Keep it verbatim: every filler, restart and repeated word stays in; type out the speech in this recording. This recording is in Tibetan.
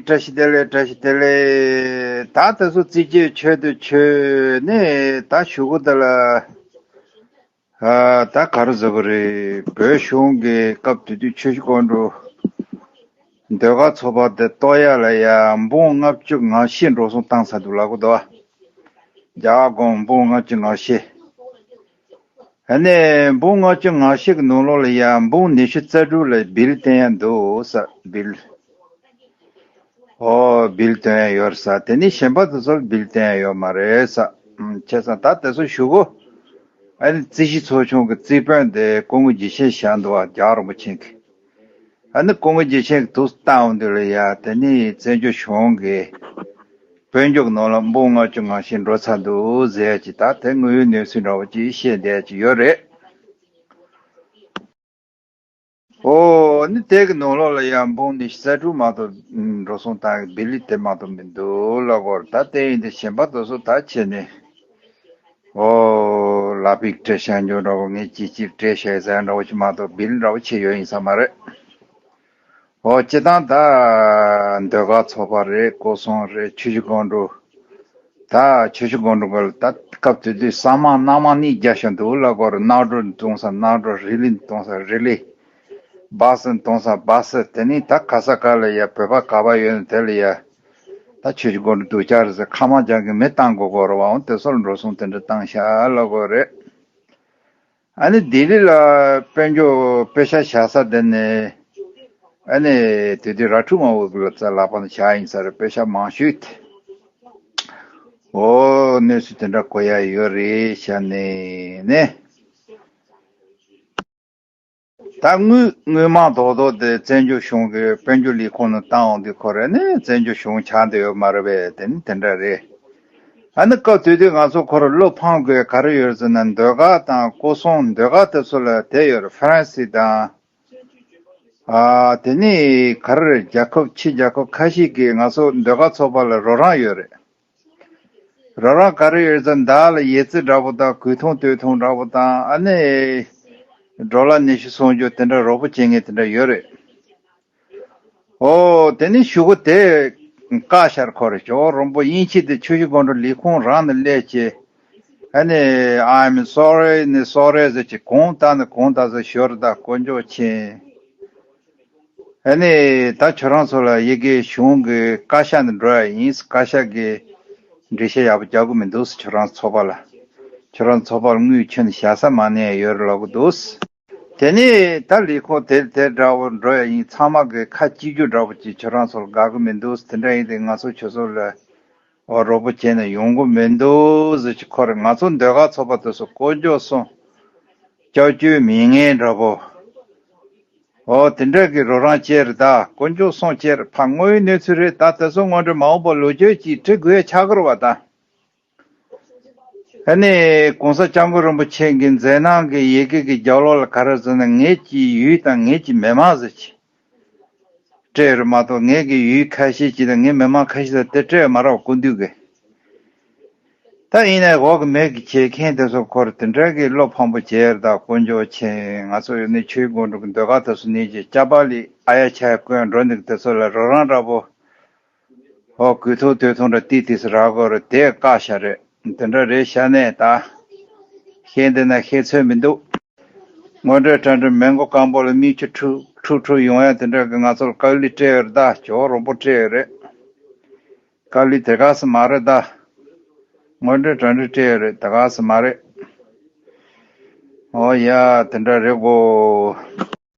བཀྲ་ཤིས་བདེ་ལེགས། བཀྲ་ཤིས་བདེ་ལེགས། ད་དེ་ཚོ་རྩིས་རྗེས་ཆོས་དུ་ཆོས་ནས་ད་ཞུ་གོ་ད་ལ། ཨ། ད་ག་རེ་ཟེར་བ་རེད། བོད་གཞུང་གི་སྐབས་དེ་དུས་ཆུ་བཞི་སྒང་དྲུག་ཟློས་གར་ཚོགས་པ་དེ་གཏོར་ཡ་ལ་ཡ་འབུམ་ལྔ་བཅུ་ང་བཞི་འགྲོ་སོང་བཏང་ཚར་འདུག་ལབ་གོ་འདུག་བ། རྒྱ་གར་སྒོར་འབུམ་ལྔ་བཅུ་ང་བཞི། ཨ་ནི་འབུམ་ལྔ་བཅུ་ང་བཞི་གི་ནང་ལོགས་ལ་ཡ་འབུམ་ཉི་ཤུ་རྩ་དྲུག་ལ་བིལ་བསྟན་ཡ་འདུག་ས་བིལ། ཨོ། བིལ་བསྟན་ཡ་ཡོད་ས། དེ་ནི་གཞན་པ་དེ་ཚོར་བིལ་བསྟན་ཡ་ཡོད་མ་རེད་ས། ཨུམ། བྱས་ཙང་ད་དེ་ཚོ་ཞུ་གོ། ཨ་ནི་རྩིས་གཞི་ཚོགས་ཆུང་གི་རྩིས་དཔོན་དེ་སྐུ་ངོ་རྗེ་ཆེན་བཞག་འདུག་བ། རྒྱལ་བ་རིན་པོ་ཆེ་གི། ཨ་ནི་སྐུ་ངོ་རྗེ་ཆེན་གྱིས་དུས་བཏང་འོང་དུས་ལ་ཡ། དེ་ནི་བཙན་བྱོལ་གཞུང་གི་དཔལ་འབྱོར་གྱི་ནང་ལ་འབུམ་ལྔ་བཅུ་ང་བཞི་འགྲོ་ཚར་འདུག་ཟེར་གྱི། ད་དེ་དངོས་ཡོད་གནས་ཚུལ་འདྲ་བོ་ཅིག་བཤད་བསྡད་ཀྱི་ཡོད་རེད། ཨོ། ཨ་ནི་དེ་གི་ནང་ལོགས་ལ་ཡ་འབུམ་ཉི་ཤུ་རྩ་དྲུག་མ་གཏོགས་འགྲོ་སོང་བཏང་གི་བིལ་དེ་མ་གཏོགས་མི་འདུག་ལབ་གོ་རེད། ད་དེ་ཡིན་དུས་གཞན་པ་དེ་ཚོ་ད་བྱས་ནས། ཨོ། ལག་པས་སྤྲད་བཞག་འཇོག་འདྲ་བོ། ངས་ཅིག་ཅིག་སྤྲད་བཞག་ཟེར་འདྲ་བོ་ཅིག་མ་གཏོགས་བིལ་འདྲ་བོ་ཅིག་ཡོད་ཡིན་ས་མ་རེད། ཨོ། སྤྱིར་བཏང་ད་ཟློས་གར་ཚོགས་པ་རེད། སྐུ་སྲུང་རེད། ཆུ་བཞི་སྒང་དྲུག་ད་ཆུ་བཞི་སྒང་དྲུག་གི་ད་སྐབས་དེ་དུས་ས་མ་ནག་མ་གཉིས་རྒྱག་བཞག་འདུག་ལབ་གོ་རེད། གནམ་གྲུ་གཏོང་ས་གནམ་གྲུ། རི་ལི་གཏོང་ས་རི་ལི། སྦ་སི་གཏོང་ས་སྦ་སི། དེ་ནས་ད་ག་ས་ག་ལ་ཡ་བོད་པ་ག་པར་ཡོད་ན་དེ་ལ་ཡ། ད་ཆུ་བཞི་སྒང་དྲུག་སྡུག་ཅག་རེད་ཟེར། ཁ་མ་རྒྱག་གི་མི་བཏང་དགོས་གོ་རེད་བ། འོང་དེ་ཚོ་ལ་འགྲོ་སོང་དེ་འདྲ་བཏང་ཤག་ལབ་གོ་རེད། ཨ་ནི་ལྡི་ལི་ལ་དཔལ་འབྱོར་པེ་ཤག་བཞག་ས་དེ་ནི། ཨ་ནི་དེ་དུས་ར་ཕྲུག་མང་བོ་གི་ལ་ཙ་ལག་པ་ན་བཞག་ཡིན་ས་རེད། པེ་ཤག་མང་ཤོས་དེ། ཨོ། གནས་ཚུལ་དེ་འདྲ་གོ་ཡ་ཡོད་རེད་ཤག་ནས་ནས། ད་དངུལ་དངུལ་མང་རྡོག་རྡོག་དེ་བཙན་བྱོལ་གཞུང་གི་དཔལ་འབྱོར་ལས་ཁུངས་ནས་བཏང་འོང་དུས་ཁོ་རེ་ནི་བཙན་བྱོལ་གཞུང་ཆགས་འདོད་ཡོད་མ་རེད་པས། དེ་ནི་དེ་འདྲ་རེད། ཨ་ནི་སྐབས་དེ་དུས་ང་ཚོ་ཁོ་ར་བློ་ཕམ་དགོས་ག་རེ་ཡོད་ཟེར་ན། ཟློས་གར་དང་སྐུ་སྲུང་ཟློས་གར་དེ་ཚོ་ལ་དེ་ཡོད་རེད། ཧྥ་རན་སི་དང་། ཨ། དེ་ནི་ག་རེ་རེད། རྒྱལ་ཁབ་ཕྱི་རྒྱལ་ཁབ་ཁ་ཤས་ཀྱིས་ང་ཚོ་ཟློས་གར་ཚོགས་པ་ལ་རོགས་རམ་ཡོད་རེད། རོགས་རམ་ག་རེ་ཡོད་ཟེར་ན། བདག་ལ་ཡི་ཙི་འདྲ་པོ་དང་། གོས་ཐུང་སྟོད་ཐུང་འདྲ་པོ་དང་། ཨ་ནི་ཌོ་ལར་ཉི་ཤུ་སུམ་ཅུ་དེ་འདྲ་རོགས་པ་བྱེད་མཁན་དེ་འདྲ་ཡོད་རེད། ཨོ། དེ་ནི་གཞུག་གུ་དེ་བཀག་ཤར་ཁོ་རེ། ཇོ་རོང་པོ་དབྱིན་ཇི་དེ་ཆུ་བཞི་སྒང་དྲུག་ལས་ཁུངས་རང་ནས་སླེབས་བྱས། ཨ་ནི་I'm sorry ནི་sorry ཟེར་གྱི། གང་ལྟར་ནི་གང་ལྟར་ཟེར་ཞོར་ད་དཀོན་མཆོག་མཁྱེན། ཨ་ནི་ད་ཁྱོད་རང་ཚོ་ལ་ཡ་གི་གཞུང་གི་བཀའ་ཤག་ནས་འགྲོ་ཡ་ཡིན། བཀའ་ཤག་གིས་འགྲེལ་བཤད་ཡག་པོ་རྒྱག་གི་མི་འདུག་ཁྱོད་རང་ཚོགས་པ་ལ། ཁྱོད་རང་ཚོགས་པ་ལ་དངུལ་ཁྱོན་ནས་བཞག་ས་མ་ནས་ཡོད་རེད་ལབ་གི་འདུག་དེ་ནས་ད་ལས་ཁུངས་དེ་དེ་འདྲ་བོ་འགྲོ་ཡ་ཡིན། ཚང་མ་གི་ཁ་གཅིག་གྱུར་འདྲ་བོ་ཅིག་ཁྱོད་རང་ཚོ་ལ་དགའ་གི་མི་འདུག་དེ་འདྲ་ཡིན་དུས་ང་ཚོ་ཁྱོད་ཚོ་ལ། ཨོ། རོགས་པ་བྱས་ན་ཡོང་གི་མི་འདུག་ཟེར་གྱི། ཁོ་རེ་ང་ཚོ་ཟློས་གར་ཚོགས་པ་དེ་ཚོ་དཀོན་མཆོག་གསུམ། སྐྱབས་བཅོལ་མི་ངན་འདྲ་པོ། ཨོ། དེ་འདྲ་གི་རོགས་རམ་བྱས་རེད་ད། དཀོན་མཆོག་གསུམ་བྱས་རེད། ཕ་དངོས་ཡོད་གནས་ཚུལ་རེད་ད། དེ་ཚོ་དངོས་འབྲེལ་མ་འོངས་པ་ལོ་རྒྱུས་ཀྱིས་འབྲི་དགོས་ཆགས་ཀྱི་རེད་བ་ད། ཨ་ནི་༸གོང་ས་༸སྐྱབས་མགོན་རིན་པོ་ཆེ་གི་མཛད་རྣམ་གི་ཡི་གེ་གི་རྒྱབ་ལོགས་ལ་ག་རེ་ཟེར་ན། ངེད་ཀྱི་ཡུལ་དང་ངེད་ཀྱི་མི་མང་ཟེར་གྱི་སྤྲད་རེད་མ་གཏོགས། ངེད་ཀྱི་ཡུལ་ཁ་ཤས་ཀྱི་དང་ངའི་མི་མང་ཁ་ཤས་ལ་དེ་སྤྲད་མ་རེད་བ། སྐུ་མདུན་གྱིས། ད་ཡིན་ནའི་འོག་གི་མི་གི་བྱེད་མཁན་དེ་ཚོ་ཁོ་རེ་དེ་འདྲ་གི་བློ་ཕམ་པོ་བྱས་རེད་ད། དཀོན་མཆོག་མཁྱེན། ང་ཚོ་ཡོད་ནི་ཆུ་བཞི་སྒང་དྲུག་གི་ཟློས་གར་དེ་ཚོ་ནས་ཀྱི་སྐྱ་པ་ལི་ཨ་ཡ་ཆ་ཡ་བསྐོན་འགྲོ་འདུག་དེ་ཚོ་ལ་རོགས་རམ་འདྲ་པོ། ཨོ། གོས་ཐུང་སྟོད་ཐུང་འདྲ་ཏིག་ཏིག་ཙམ་རག་གོ་རེད། དེ་བཀག་ཤག་རེད། དེ་འདྲ་རེད་ཤག་ནས་ད། ཤེས་འདི་ན་ཤེས་ཚོད་མི་འདུག་དངོས་འབྲེལ་གྲ་སྒྲིག་མི་མགོ་སྐམ་པོ་ལ་མིག་ཆུ་འཁྲུག་འཁྲུག་འཁྲུག་ཡོང་ཡ་དེ་འདྲ་གི་ང་ཚོར་དཀའ་ལས་སྤྲད་ཡོད་རེད་ད། ཇོ་རོང་པོ་སྤྲད་ཡོད་རེད། དཀའ་ལས་དེ་ག་ས་མ་རེད་ད། དངོས་འབྲེལ་གྲ་སྒྲིག་སྤྲད་ཡོད་རེད། དེ་ག་ས་མ་རེད། ཨོ་ཡ། དེ་འདྲ་རེད་གོ།